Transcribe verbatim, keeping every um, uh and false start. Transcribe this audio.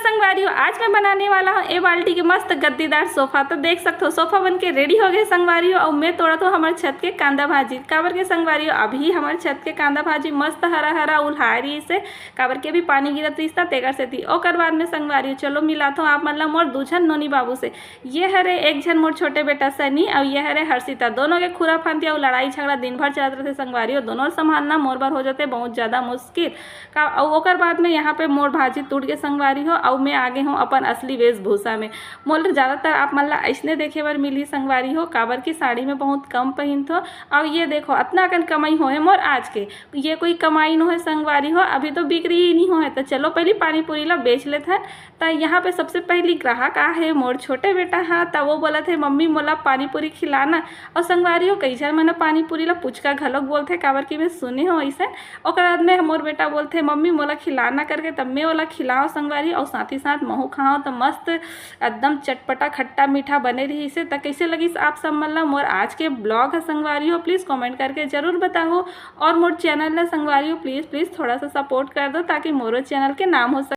संगवारी हो, आज मैं बनाने वाला हूँ ए बाल्टी के मस्त गद्दीदार सोफा। तो देख सकते हो, सोफा बन के रेडी हो गए संगवारी हो। और मैं तोड़त हूँ हमर छत के कांदा भाजी। काबर के संगवारी हो, अभी हमर छत के कांदा भाजी मस्त हरा हरा उल्हाए रहिस हे, काबर के अभी पानी गिरत रहिस था, तेकर सेती। ओकर बाद में संगवारी हो, चलो मिलात हूँ आप मन ला मोर दू झन नोनी बाबू से। ये हरे एक झन मोर छोटे बेटा सनी, और ये हरे हर्षिता। दोनों के खुरा फांती और लड़ाई झगड़ा दिन भर चलत रहते संगवारी हो। दोनों ल संभालना मोर बर हो जाते बहुत ज्यादा मुश्किल। का, अउ ओकर बाद में यहाँ पे मोर भाजी टूट के संगवारी हो, अउ मैं आगे हूँ अपन असली वेशभूषा में। मोला ज्यादातर आप मन ला अइसने देखे बर मिली संगवारी हो, काबर की साड़ी में बहुत कम पहिनथो। अउ ये देखो, अतना अकन कमाई होए मोर आज के। ये कोई कमाई नो है संगवारी हो, अभी तो बिक्री ही नहीं होए। तो चलो पहली पानी पूरी ला बेच लेथन। त यहाँ पे सबसे पहली ग्राहक आ है मोर छोटे बेटा हा, त वो बोलत है, "मम्मी मोला पानी पूरी खिलाना।" और संगवारी हो, कई झन मन पानी पूरी ला पुचका घलोक बोलथे, काबर कि मैं सुने हो ऐसे। ओकर बाद में मोर बेटा बोलथे, "मम्मी मोला खिलाना," करके, तब मैं ओला खिलाओ संगवारी, और साथ ही साथ महू खाओ। तो मस्त एकदम चटपटा खट्टा मीठा बने रहिस हे। त कैसे लगिस आप सब मन ला मोर आज के ब्लॉग ह संगवारी हो, प्लीज कमेंट करके जरूर बताओ। और मोर चैनल ला संगवारी हो, प्लीज प्लीज थोड़ा सा सपोर्ट कर दो, ताकि मोरो चैनल के नाम हो